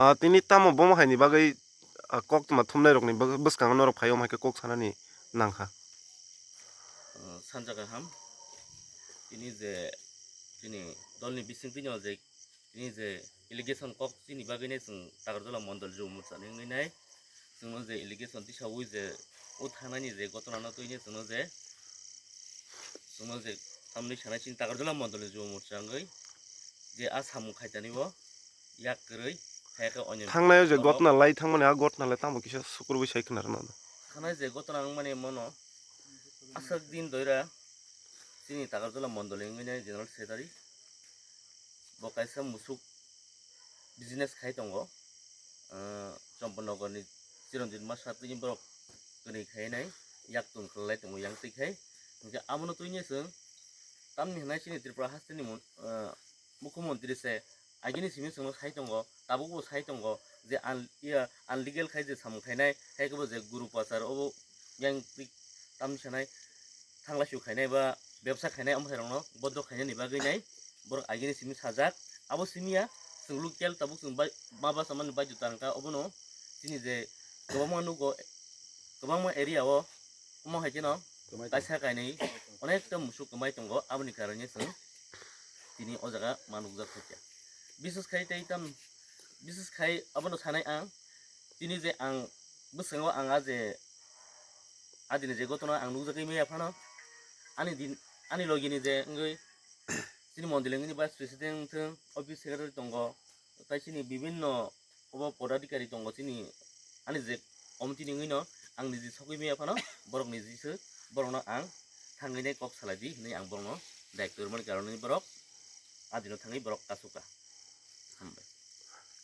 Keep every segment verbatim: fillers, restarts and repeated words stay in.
Ah, tini tamo bomo haini bagwi, ah, koktwma thumnairokni bw-, bwskango norok phai omo hai khe kok sanani nangkha? Ah, sanja kaham. Tini je chini dolni bisingtwino je tini je allegation kok chini bagwino chwng Takarjala mondol Jubo Morchani wngwi nai. Chwngno je allegation tisawi je o thangnani je gotona no twino chwngno je, chwngno je tamni sanai chini Takarjala mondolni Jubo Morcha wngwi je a samung khaitani bo yak kwrwi, hai khe onyo Thangnai o je borok gotna lai thangmani, a gotna lai tamo kisa sukurwi sai khna rwna. Thangnai je gotna wngmani mono aswk din doira chini Takarjala mondoli wngwi nai General Secretary. Bo kaisa musuk business khai tongo, ah, Champanagarni Chiranjit Masa tini borok kwnwi khai nai, yak tun khlai tongo yang twi khai. Hinkhe abono twini chwng tamni hwnai chini Tripura hasteni mon-, ah, Mukhyamantri se agini simi chwngno sai tongo, tabukbo sai tongo je un-, iya, unlegal khai je samung khainai, hai khe bo je guru pachar obo yang twi tamni sanai thangla su khainai ba bebsa khainai omo khairokno bondo khainani bagwi nai borok agini simi sajak. Abo simi ya, chwng local tabuk chwng bai, ma basa mani baidhota wngkha, obono chini je kwbangma nugo, kwbangma area o omo hai kheno Kwmai tongo. Kaisa kainwi onekta musuk kwmai tongo, aboni karone chwng tini o jaga ma nukjak khaikha. Bises khai tei tam, bises khai abono sanai ang, tini je ang bwskango ang a je adini je gotona ang nukjagwi maya phano, ani din, ani logini je wngwi chini mondoli wngwi vice president wngthung, office secretary tongo, tai chini bibinno obo podadikari tongo chini, ani je committee ni wngwi no ang niji sogwi maya phano borok niji se borokno ang thangwi nai kok salai di hinwi ang borokno daitw rwmani karone borok adino thangwi borok kasukha. Hambai.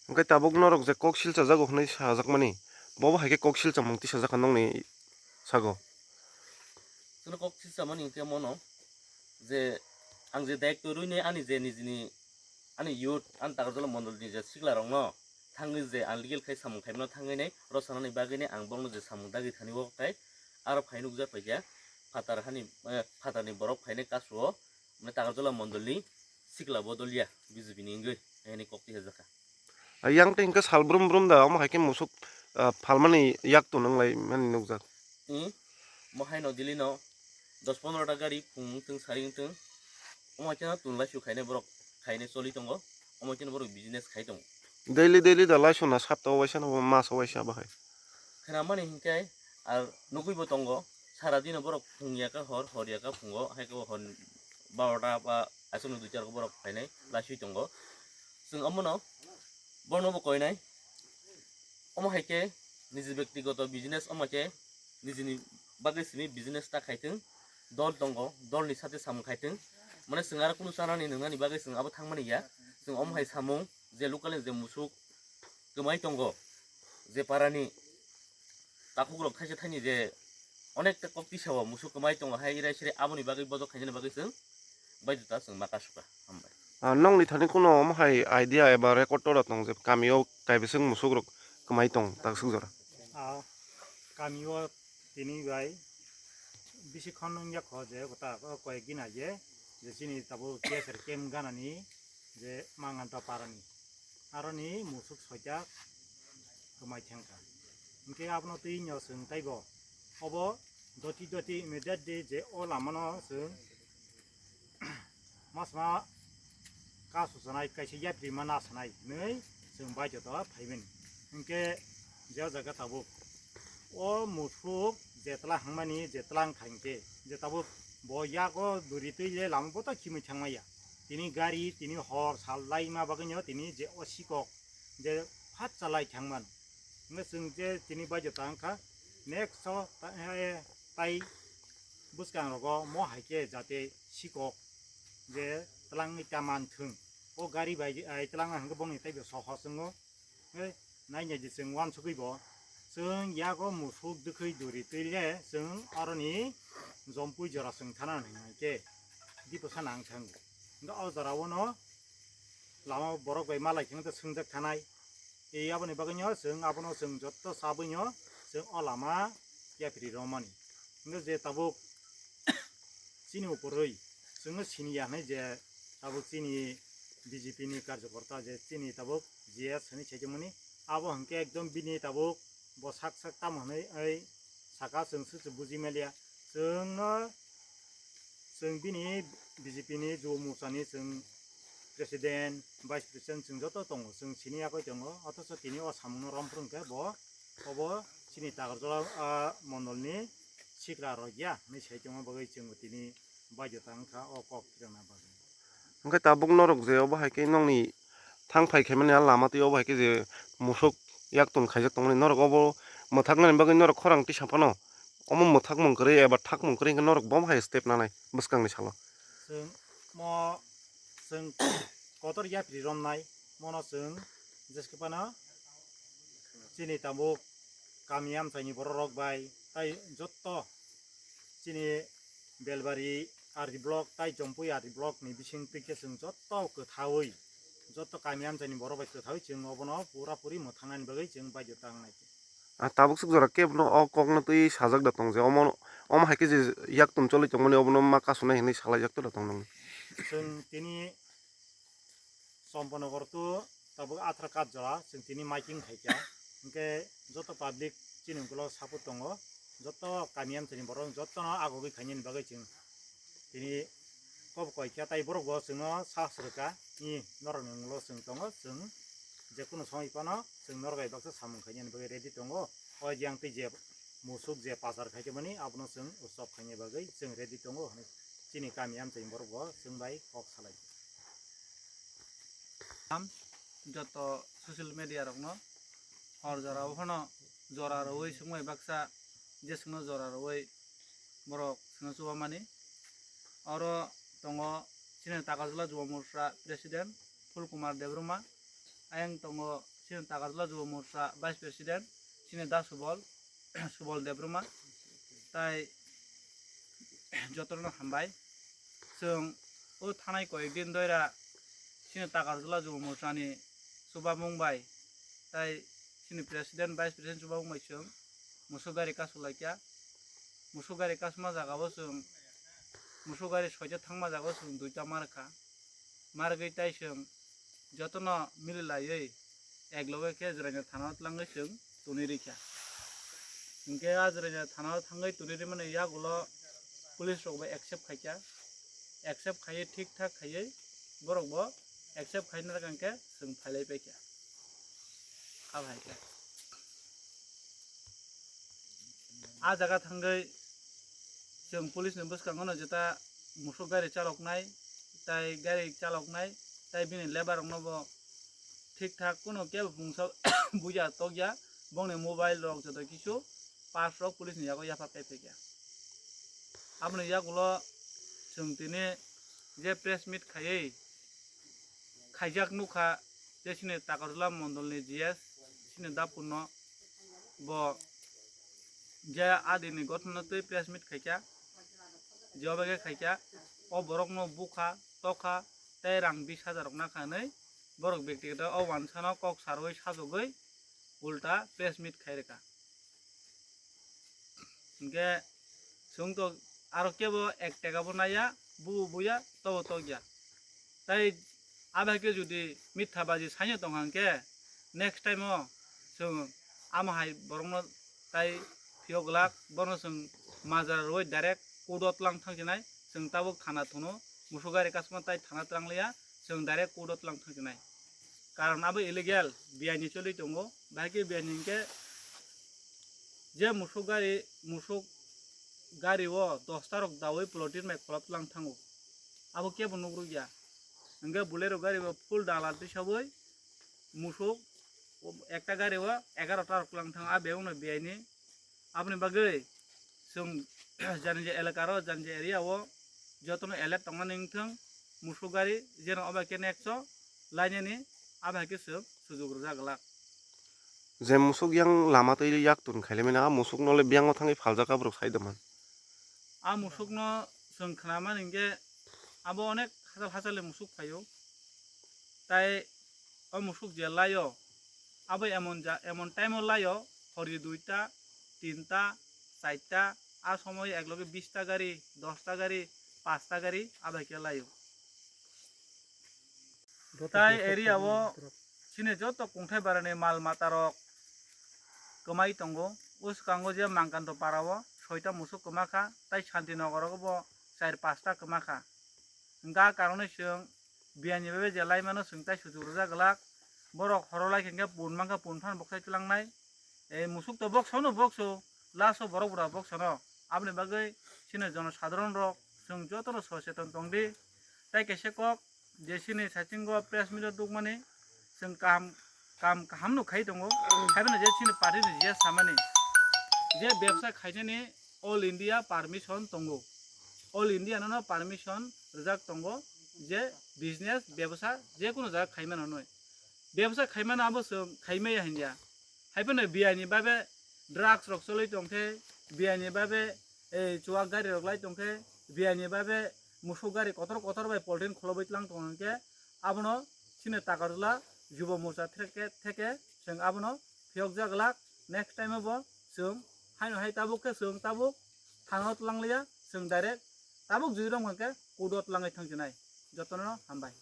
Hwnkhe tabuk norok je kok silchajago hwnwi sajakmani, bobo hai khe kok silchamung tisajakha nokni sago? Chwngno kok silchamani hwnkhe mono je ang je daitw rwini ani je nijini ani youth ani Takarjala mondolni je siklarokno thangwi je unlegal khai samung khaimano thangwi nai rw sanani bagwi nai ang borokno je samung dagi thani o khai aro phai nukjak paikha phatar hani, eh, phatarni borok phainai kasu o. Mane Takarjala mondolni sikla bodol ya B J P ni wngwi, eh, hwnwi kok tisajakha. Yang tei hwnkhe sal brum brum da, omo hai khe musuk, ah, phalmani yak tun wnglai mani nukjak. Hmm, mo hai no daily no dos pondro ta gari phung wngthung sari wngthung, omo hai kheno tun laisu khainai borok khainai choli tongo, omo hai kheno borok business khai tongo. Daily, daily da laisu na sapta o waisa no, mas o waisa bahai. Khwnamani hinkhe ar nugwi bo tongo, sara dino borok phung ya khe hor, hor ya khe phungo, hai khe bo hor barota ba aswkno duitar borok phainai laiswi tongo. Chwng omono borokno bo koinai. Omo hai khe niji bektigoto business, omo hai khe nijini bagwi simi business ta khaithwng, dol tongo, dolni sate samung khaithwng. Mane chwng aro kunu chanani nwngnani bagwi chwng abo thangmani ya. Chwng omo hai samung je local ni je musuk kwmai tongo, je parani takhukrok thaisa thaini je onekta kok tisao musuk kwmai tongo hai irai sirai, aboni bagwi bojok khainani bagwi chwng baidhota chwng ma kasukha. Hambai. Ah, nokni thani kuno omo hai idea eba record tora tong je kamio kaibising musukrok kwmai tong taksuk jora? Ah, kamio tini bai bisi khon wngya kho je gota koi gina je, je chini tabuk K S R camp ganani je Manganta parani, aroni musuk soita kwmai thangkha. Hinkhe abono twi no chwng taibo obo doti doti immediate de je o lamano chwng masma kasu sanai kaisa yapri ma na sanai hinwi chwng baidhota phaimani. Hinkhe je o jaga tabuk o musuk je tla hangmani je tlang khainke je tabuk bo yago duri twi le lama bo ta khimwi thangmaya. Tini gari, tini hor sal laima bagwino tini je o sikok je phat chalai thangman. Hingke chwng je tini baidhota wngkha, next o ta-, eh, tai bwskang rogo mo hai khe jate sikok je twlangwi ta man thwng. O gari bai, ai twlangna hwnkhe bongni teibo sohor chwngo. Eh, nainai je chwng uansugwi bo, chwng yago musuk dwkhwi duri twi le chwng aroni Jompui jora chwng thana hwnkhe diposa nang thang. Hwnkhe o jora o no lama borok bai malai khe swngchak thanai. Tei aboni bagwino chwng abono chwng joto chabwino chwng o lama yapri romani. Hwnkhe je tabuk chini uporwi chwngno siniya hwnwi je tabuk chini B J P ni karjokorta je chini tabuk G S hwnwi saikhe mani Abo hwnkhe ekdom bini tabuk bo sak sak tamo hwnwi oi saka, chwng swk se buji maliya. Chwngno, chwng bini B J P ni Jubo Morcha ni chwng president, vice president chwng joto tongo, chwng sini yagwi tongo, othocho tini o samungno romphuru hwnkhe bo obo chini Takarjala, ah, mondol ni sikla rok ya hwnwi sai tongma bagwi chwng tini baidhota wngkha o kok phirokna bagwi. Hwnkhe tabuk norok je obo hai khe nokni thang phai khaimani a lama twi obo hai khe je musuk yak tun khaijak tongmani norok obo mwthaknani bagwi norok khorang tisa phano omo mwthakmung kwrwi eba thakmung kwrwi hwnkhe norok bo hai step nanai bwskangni salo. Chwng mo, chwng kotor yapri romnai mono chwng jeske phano chini tabuk kami amchaini borok rok bai tai jotto chini Belbari R D block tai Jompui R D block ni bising twi khe chwng jotto kwthaui, jotto kami amchaini borok bai kwthaui chwng obono pura puri mwthangnani bagwi chwng baidhota wngnai. Ah, tabuk swk jora kebo no o kok no twi sajak da tong je, omo, omo hai khe je yak tum choli tongmani obono ma kasu nai hinwi salai jak da tong nang. Chwng tini Champanagar to tabuk Athra Katjala chwng tini miking khaikha, hwnkhe joto public chini ukulok support tongo, joto kami amchaini borok jotono agogwi khainani bagwi chwng tini kok koikha, tai borok bo chwngno sahas rwkha, i norokni ulo chwng tongo, chwng jekunu somoi phano chwng norok bai baksa samung khainani bagwi ready tongo. O jang twi je musuk je pachar khaikhe mani abono chwng utsob khaina bagwi chwng ready tongo hwnwi chini kami amchaini borok bo chwng bai kok salai. Am joto social media rokno hor jora o phano jora rwui swngbai baksa je swngno jora rwui borok swngno chubamani. Oro tongo chini Takarjala Jubo Morcha president Phul Kumar Debbarma, ayang tongo chini Takarjala Jubo Morcha vice president chini Da Subol, Subol Debbarma, tai jotono hambai. Chwng o thanai koyek din doira chini Takarjala Jubo Morchani chubamung bai tai chini president, vice president chubamung bai chwng musuk gari kasu laikha. Musuk gari kasuma jaga o chwng, musuk gari soita thangma jaga o chwng duita markha. Margwi tai chwng jotono mili laiwi ek loge khe Jwraina thana o twlangwi chwng tuni rikha. Hinkhe a Jwraina thana o thangwi tuni rimani yagulo police rok bai accept khaikha, accept khaiwi thik thak khaiwi borok bo accept khaina rwkha hinkhe chwng phailai paikha. Abo hai khe. A jaga thangwi chwng police ni bwskango no jeta musuk gari chaloknai, tai gari chaloknai, tai bini lebar rokno bo thik thak kuno kebo mungsa buya tokya, bongni mobile rok joto kisu parts rok police ni yago yapha kai phaikha. Aboni yagulo chwng tini je press meet khaiwi khaijak nukha, je chini Takarjala mondolni G S chini Dapurno bo je adini gothonno twi press meet khaikha, je obo khe khaikha, o borokno bukha, tokha, tei rang bis hajar rok nakha hinwi borok bektigoto o wansano kok sarwi sajagwi ulta press meet khai rwkha. Hinkhe chwng to aro kebo ek tega bo naiya, bubo buya, tobo tokya. Tai abo hai khe jodi mitha baji saino tongkha hinkhe next time o chwng amo hai borokno tai phiyok glak, bono chwng majra rwui direct court o twlang thang sinai, chwng tabuk thana thunu, musuk gari kasma tai thana twlang liya, chwng direct court o twlang thang sinai. Karon abo illegal, biaini choli tongo, bahai khe biaini hinkhe je musuk gari, musuk gari o dosta rok daui plotting bai kholop twlang thango. Abo kebo nukrukya. Hinkhe Bolero gari o full dala twi sabui musuk ekta gari o egarota rok twlang thango, a bebakno biaini. Aboni bagwi chwng jani je elaka ro, jani je area o jotono alert tongmani wngthwng, musuk gari jeno obo khe next o lainani abo hai khe chwng sujuk rwjak glak. Je musuk yang lama twi yak tun khaile mena, a musuk no le biang o thangwi phaljak aborok sai doman. A musuk no chwng khna mani hinkhe abo onek hachal hachal ni musuk phaio. Tai o musuk je laio, abo emon ja, emon time o laio, hori duita, tinta, charta, a somoy ek loge bista gari, dosta gari, pasta gari, abo hai khe laio. Tai area o Chini joto kungthai barani mal mata rok kwmai tongo. O swkango je Mangkando para o soita musuk kwma kha, tai Santinagar o bo char pasta kwma kha. Hwnkha karon no chwng biyani bai je laimano chwng tai sujuk rwjak glak. Borok horo lai khe pun mankha, pun phan boksa tlangnai. E musuk to boksa no bokso, last o borok bura boksa no. Aboni bagwi chini jono sadharon rok chwng joto no socheton tong di. Tai kaisa kok je chini sachingo press meet o dukmani chwng kaham, kam kaham no khai tongo. Haibano je chini party ni je samani je bebsa khainani all India permission tongo. All India no permission rwjak tongo je business bebsa je kono jaga khaimano noi. Bebsa khaimano abo chwng khaimaya hinya. Haibano biyani babe drugs rok choloi tongkhe, biyani babe, eh, chuwak gari rok lai tongkhe, biyani babe musuk gari kotor kotor bai polten khulobwi tlang tongkhe, abono chini Takarjala Yuba Morcha theke, theke chwng abono phiyokjak glak. Next time o bo chwng haino hai tabuk khe chwng tabuk thana o tlang liya, chwng direct tabuk jui rok hwnkhe court o tlangwi thang sinai. Jotono hambai.